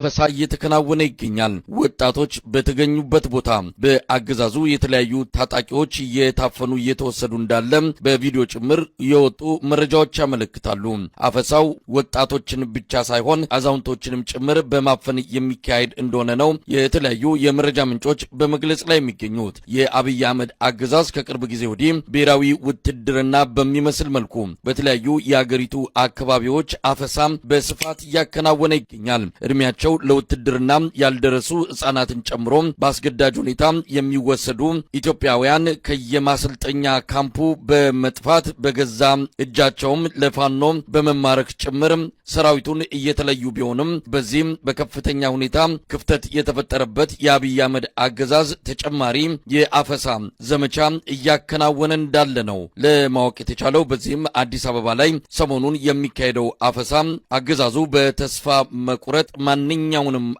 አፈሳ እየተከናወነ ይገኛል። ወጣቶች በተገኙበት ቦታ በአገዛዙ የተለያዩ ታጣቂዎች እየታፈኑ እየተወሰዱ እንዳለ በቪዲዮ ጭምር የወጡ መረጃዎች ያመለክታሉ። አፈሳው ወጣቶችን ብቻ ሳይሆን አዛውንቶችንም ጭምር በማፈን የሚካሄድ እንደሆነ ነው የተለያዩ የመረጃ ምንጮች በመግለጽ ላይ የሚገኙት። የአብይ አህመድ አገዛዝ ከቅርብ ጊዜ ወዲህ ብሔራዊ ውትድርና በሚመስል መልኩ በተለያዩ የአገሪቱ አካባቢዎች አፈሳም በስፋት እያከናወነ ይገኛል። እድሜያቸው ለውትድርና ያልደረሱ ሕጻናትን ጨምሮ በአስገዳጅ ሁኔታ የሚወሰዱ ኢትዮጵያውያን ከየማሰልጠኛ ካምፑ በመጥፋት በገዛ እጃቸውም ለፋኖ በመማረክ ጭምር ሰራዊቱን እየተለዩ ቢሆንም፣ በዚህም በከፍተኛ ሁኔታ ክፍተት የተፈጠረበት የአብይ አህመድ አገዛዝ ተጨማሪ የአፈሳ ዘመቻ እያከናወነ እንዳለ ነው ለማወቅ የተቻለው። በዚህም አዲስ አበባ ላይ ሰሞኑን የሚካሄደው አፈሳ አገዛዙ በተስፋ መቁረጥ ማንኛውንም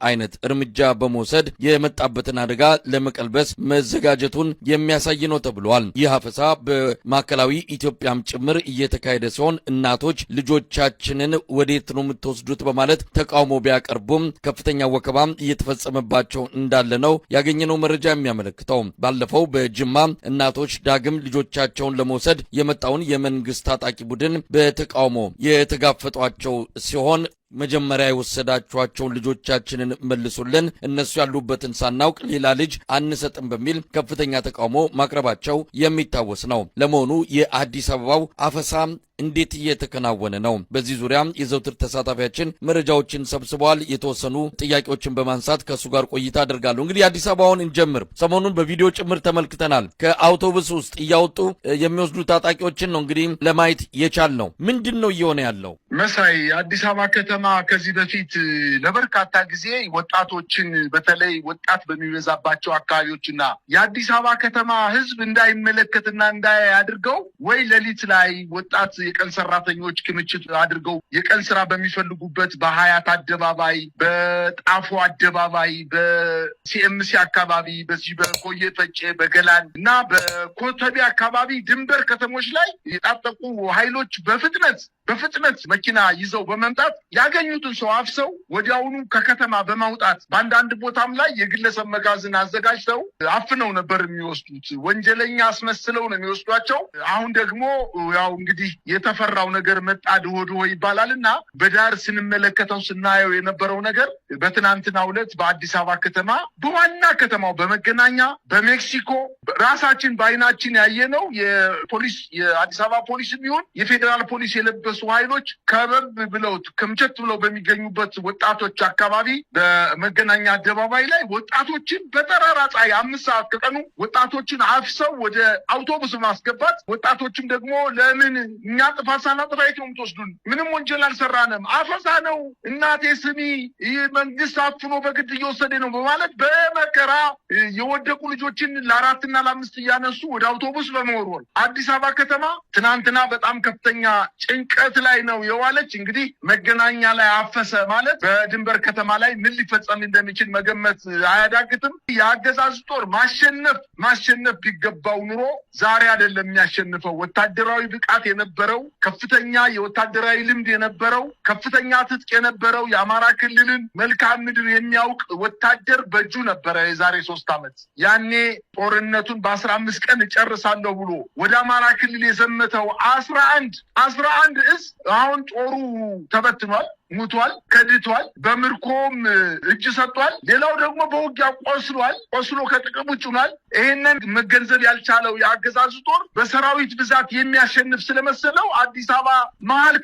አይነት እርምጃ በመውሰድ የመጣበትን አደጋ ለመቀልበስ መዘጋጀቱን የሚያሳይ ነው ተብሏል። ይህ አፈሳ በማዕከላዊ ኢትዮጵያም ጭምር እየተካሄደ ሲሆን፣ እናቶች ልጆቻችንን ወዴት ነው የምትወስዱት በማለት ተቃውሞ ቢያቀርቡም ከፍተኛ ወከባ እየተፈጸመባቸው እንዳለ ነው ያገኘነው መረጃ የሚያመለክተው። ባለፈው በጅማ እናቶች ዳግም ልጆቻቸውን ለመውሰድ የመጣውን የመንግስት ታጣቂ ቡድን በተቃውሞ የተጋፈጧቸው ሲሆን፣ መጀመሪያ የወሰዳችኋቸውን ልጆቻችንን መልሱልን፣ እነሱ ያሉበትን ሳናውቅ ሌላ ልጅ አንሰጥም በሚል ከፍተኛ ተቃውሞ ማቅረባቸው የሚታወስ ነው። ለመሆኑ የአዲስ አበባው አፈሳ እንዴት እየተከናወነ ነው? በዚህ ዙሪያ የዘውትር ተሳታፊያችን መረጃዎችን ሰብስበዋል። የተወሰኑ ጥያቄዎችን በማንሳት ከእሱ ጋር ቆይታ አደርጋለሁ። እንግዲህ የአዲስ አበባውን እንጀምር። ሰሞኑን በቪዲዮ ጭምር ተመልክተናል። ከአውቶቡስ ውስጥ እያወጡ የሚወስዱ ታጣቂዎችን ነው እንግዲህ ለማየት የቻልነው። ምንድን ነው እየሆነ ያለው? መሳይ፣ አዲስ አበባ ከተማ ከዚህ በፊት ለበርካታ ጊዜ ወጣቶችን፣ በተለይ ወጣት በሚበዛባቸው አካባቢዎችና የአዲስ አበባ ከተማ ሕዝብ እንዳይመለከትና እንዳያይ አድርገው ወይ ሌሊት ላይ ወጣት የቀን ሰራተኞች ክምችት አድርገው የቀን ስራ በሚፈልጉበት በሀያት አደባባይ፣ በጣፎ አደባባይ፣ በሲኤምሲ አካባቢ፣ በዚህ በኮዬ ፈጬ፣ በገላን እና በኮተቤ አካባቢ ድንበር ከተሞች ላይ የታጠቁ ኃይሎች በፍጥነት በፍጥነት መኪና ይዘው በመምጣት ያገኙትን ሰው አፍሰው ወዲያውኑ ከከተማ በማውጣት በአንዳንድ ቦታም ላይ የግለሰብ መጋዘን አዘጋጅተው አፍነው ነበር የሚወስዱት። ወንጀለኛ አስመስለው ነው የሚወስዷቸው። አሁን ደግሞ ያው እንግዲህ የተፈራው ነገር መጣ፣ ድሆ ድሆ ይባላል እና በዳር ስንመለከተው ስናየው የነበረው ነገር በትናንትናው ዕለት በአዲስ አበባ ከተማ፣ በዋና ከተማው፣ በመገናኛ፣ በሜክሲኮ ራሳችን በአይናችን ያየነው የፖሊስ፣ የአዲስ አበባ ፖሊስ የሚሆን የፌዴራል ፖሊስ የለበሱ ኃይሎች ከበብ ብለው ክምቸት ብለው በሚገኙበት ወጣቶች አካባቢ በመገናኛ አደባባይ ላይ ወጣቶችን በጠራራ ፀሐይ 5 ሰዓት ከቀኑ ወጣቶችን አፍሰው ወደ አውቶቡስ ማስገባት፣ ወጣቶችም ደግሞ ለምን፣ እኛ ጥፋት ሳናጠፋ የት ነው የምትወስዱን? ምንም ወንጀል አልሰራንም፣ አፈሳ ነው፣ እናቴ ስሚ፣ ይህ መንግስት አፍኖ በግድ እየወሰደ ነው በማለት በመከራ የወደቁ ልጆችን ለአራትና ለአምስት እያነሱ ወደ አውቶቡስ በመወርወር አዲስ አበባ ከተማ ትናንትና በጣም ከፍተኛ ጭንቀት ላይ ነው የዋለች። እንግዲህ መገናኛ ላይ አፈሰ ማለት በድንበር ከተማ ላይ ምን ሊፈጸም እንደሚችል መገመት አያዳግትም። የአገዛዙ ጦር ማሸነፍ ማሸነፍ ቢገባው ኑሮ ዛሬ አይደለም የሚያሸንፈው። ወታደራዊ ብቃት የነበረው፣ ከፍተኛ የወታደራዊ ልምድ የነበረው፣ ከፍተኛ ትጥቅ የነበረው፣ የአማራ ክልልን መልክዓ ምድር የሚያውቅ ወታደር በእጁ ነበረ የዛሬ 3 ዓመት። ያኔ ጦርነቱን በ15 ቀን እጨርሳለሁ ብሎ ወደ አማራ ክልል የዘመተው 11 እዝ አሁን ጦሩ ተበትኗል፣ ሙቷል፣ ከድቷል፣ በምርኮም እጅ ሰጥቷል። ሌላው ደግሞ በውጊያ ቆስሏል፣ ቆስሎ ከጥቅም ውጭ ሆኗል። ይሄንን መገንዘብ ያልቻለው የአገዛዙ ጦር በሰራዊት ብዛት የሚያሸንፍ ስለመሰለው አዲስ አበባ መሀል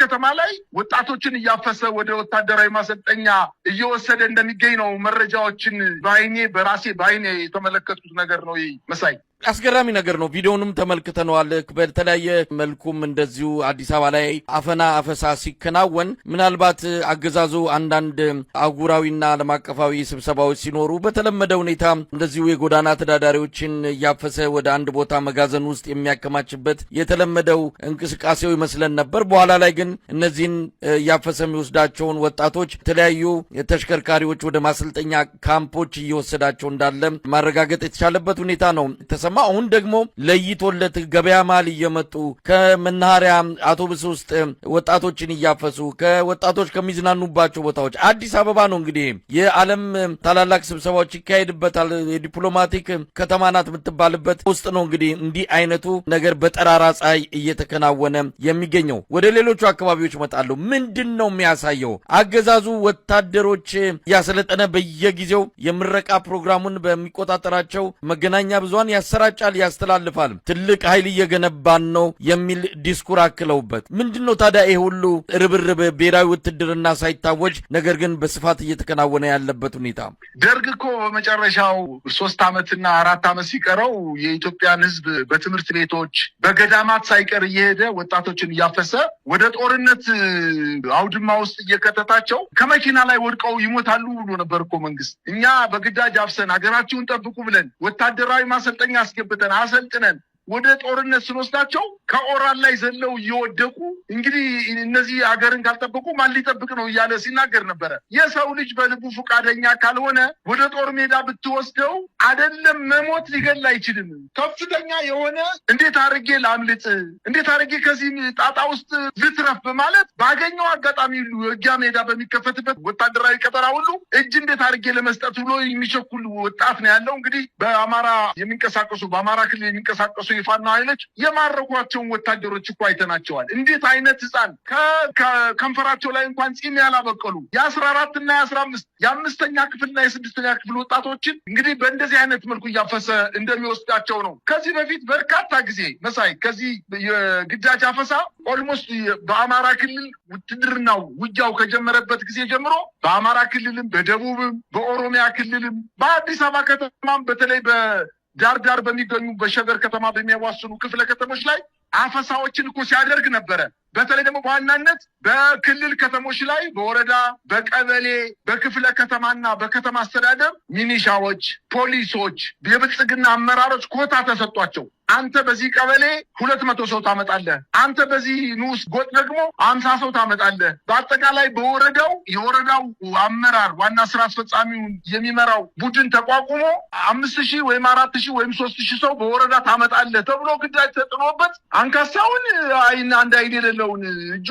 ከተማ ላይ ወጣቶችን እያፈሰ ወደ ወታደራዊ ማሰልጠኛ እየወሰደ እንደሚገኝ ነው መረጃዎችን በአይኔ፣ በራሴ በአይኔ የተመለከትኩት ነገር ነው። ይህ መሳይ። አስገራሚ ነገር ነው። ቪዲዮንም ተመልክተነዋል። በተለያየ መልኩም እንደዚሁ አዲስ አበባ ላይ አፈና አፈሳ ሲከናወን ምናልባት አገዛዙ አንዳንድ አህጉራዊና ዓለም አቀፋዊ ስብሰባዎች ሲኖሩ በተለመደ ሁኔታ እንደዚሁ የጎዳና ተዳዳሪዎችን እያፈሰ ወደ አንድ ቦታ መጋዘን ውስጥ የሚያከማችበት የተለመደው እንቅስቃሴው ይመስለን ነበር። በኋላ ላይ ግን እነዚህን እያፈሰ የሚወስዳቸውን ወጣቶች የተለያዩ ተሽከርካሪዎች ወደ ማሰልጠኛ ካምፖች እየወሰዳቸው እንዳለ ማረጋገጥ የተቻለበት ሁኔታ ነው ተሰማ። የሚሰማ፣ አሁን ደግሞ ለይቶለት ገበያ መሃል እየመጡ፣ ከመናኸሪያ አውቶቡስ ውስጥ ወጣቶችን እያፈሱ፣ ከወጣቶች ከሚዝናኑባቸው ቦታዎች፣ አዲስ አበባ ነው እንግዲህ፣ የዓለም ታላላቅ ስብሰባዎች ይካሄድበታል። የዲፕሎማቲክ ከተማ ናት የምትባልበት ውስጥ ነው እንግዲህ እንዲህ አይነቱ ነገር በጠራራ ፀሐይ እየተከናወነ የሚገኘው። ወደ ሌሎቹ አካባቢዎች እመጣለሁ። ምንድን ነው የሚያሳየው? አገዛዙ ወታደሮች እያሰለጠነ በየጊዜው የምረቃ ፕሮግራሙን በሚቆጣጠራቸው መገናኛ ብዙሃን ያሰራጫል፣ ያስተላልፋል። ትልቅ ኃይል እየገነባን ነው የሚል ዲስኩር አክለውበት፣ ምንድን ነው ታዲያ ይሄ ሁሉ ርብርብ ብሔራዊ ውትድርና ሳይታወጅ ነገር ግን በስፋት እየተከናወነ ያለበት ሁኔታ? ደርግ እኮ በመጨረሻው 3 ዓመትና 4 ዓመት ሲቀረው የኢትዮጵያን ሕዝብ በትምህርት ቤቶች፣ በገዳማት ሳይቀር እየሄደ ወጣቶችን እያፈሰ ወደ ጦርነት አውድማ ውስጥ እየከተታቸው ከመኪና ላይ ወድቀው ይሞታሉ ብሎ ነበር እኮ መንግስት። እኛ በግዳጅ አፍሰን፣ ሀገራችሁን ጠብቁ ብለን ወታደራዊ ማሰልጠኛ አስገብተን አሰልጥነን ወደ ጦርነት ስንወስዳቸው ከኦራል ላይ ዘለው እየወደቁ፣ እንግዲህ እነዚህ ሀገርን ካልጠበቁ ማን ሊጠብቅ ነው እያለ ሲናገር ነበረ። የሰው ልጅ በልቡ ፈቃደኛ ካልሆነ ወደ ጦር ሜዳ ብትወስደው አይደለም መሞት ሊገል አይችልም። ከፍተኛ የሆነ እንዴት አድርጌ ላምልጥ፣ እንዴት አድርጌ ከዚህ ጣጣ ውስጥ ልትረፍ በማለት ባገኘው አጋጣሚ ሁሉ፣ የውጊያ ሜዳ በሚከፈትበት ወታደራዊ ቀጠና ሁሉ እጅ እንዴት አድርጌ ለመስጠት ብሎ የሚቸኩል ወጣት ነው ያለው። እንግዲህ በአማራ የሚንቀሳቀሱ፣ በአማራ ክልል የሚንቀሳቀሱ የፋኖ ኃይሎች የማረኳቸውን ወታደሮች እኮ አይተናቸዋል። እንዴት አይነት ህፃን፣ ከከንፈራቸው ላይ እንኳን ፂም ያላበቀሉ የ14 እና የ15፣ የአምስተኛ ክፍልና የስድስተኛ ክፍል ወጣቶችን እንግዲህ በእንደዚህ አይነት መልኩ እያፈሰ እንደሚወስዳቸው ነው። ከዚህ በፊት በርካታ ጊዜ መሳይ፣ ከዚህ የግዳጅ አፈሳ almost በአማራ ክልል ውትድርናው ውጊያው ከጀመረበት ጊዜ ጀምሮ በአማራ ክልልም፣ በደቡብም፣ በኦሮሚያ ክልልም፣ በአዲስ አበባ ከተማም፣ በተለይ በዳር ዳር በሚገኙ በሸገር ከተማ በሚያዋስኑ ክፍለ ከተሞች ላይ አፈሳዎችን እኮ ሲያደርግ ነበረ። በተለይ ደግሞ በዋናነት በክልል ከተሞች ላይ በወረዳ፣ በቀበሌ፣ በክፍለ ከተማና በከተማ አስተዳደር ሚኒሻዎች፣ ፖሊሶች፣ የብልጽግና አመራሮች ኮታ ተሰጥቷቸው፣ አንተ በዚህ ቀበሌ 200 ሰው ታመጣለህ፣ አንተ በዚህ ንዑስ ጎጥ ደግሞ 50 ሰው ታመጣለህ። በአጠቃላይ በወረዳው የወረዳው አመራር ዋና ስራ አስፈጻሚውን የሚመራው ቡድን ተቋቁሞ 5,000 ወይም 4,000 ወይም 3,000 ሰው በወረዳ ታመጣለህ ተብሎ ግዳጅ ተጥሎበት፣ አንካሳውን፣ አይን አንድ አይን የሌለውን፣ እጁ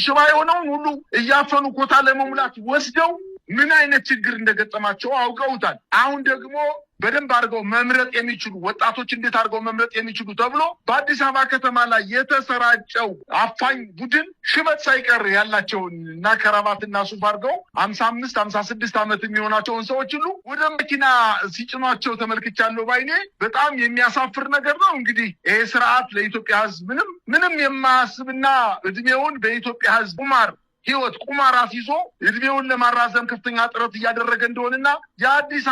ሽባ የሆነውን ሁሉ እያፈኑ ኮታ ለመሙላት ወስደው ምን አይነት ችግር እንደገጠማቸው አውቀውታል። አሁን ደግሞ በደንብ አድርገው መምረጥ የሚችሉ ወጣቶች፣ እንዴት አድርገው መምረጥ የሚችሉ ተብሎ በአዲስ አበባ ከተማ ላይ የተሰራጨው አፋኝ ቡድን ሽበት ሳይቀር ያላቸውን እና ከረባትና ሱፍ አድርገው 55፣ 56 ዓመት የሚሆናቸውን ሰዎች ሁሉ ወደ መኪና ሲጭኗቸው ተመልክቻለሁ ባይኔ። በጣም የሚያሳፍር ነገር ነው። እንግዲህ ይሄ ስርዓት ለኢትዮጵያ ሕዝብ ምንም ምንም የማያስብና እድሜውን በኢትዮጵያ ሕዝብ ቁማር፣ ህይወት ቁማር አስይዞ እድሜውን ለማራዘም ከፍተኛ ጥረት እያደረገ እንደሆነና የአዲስ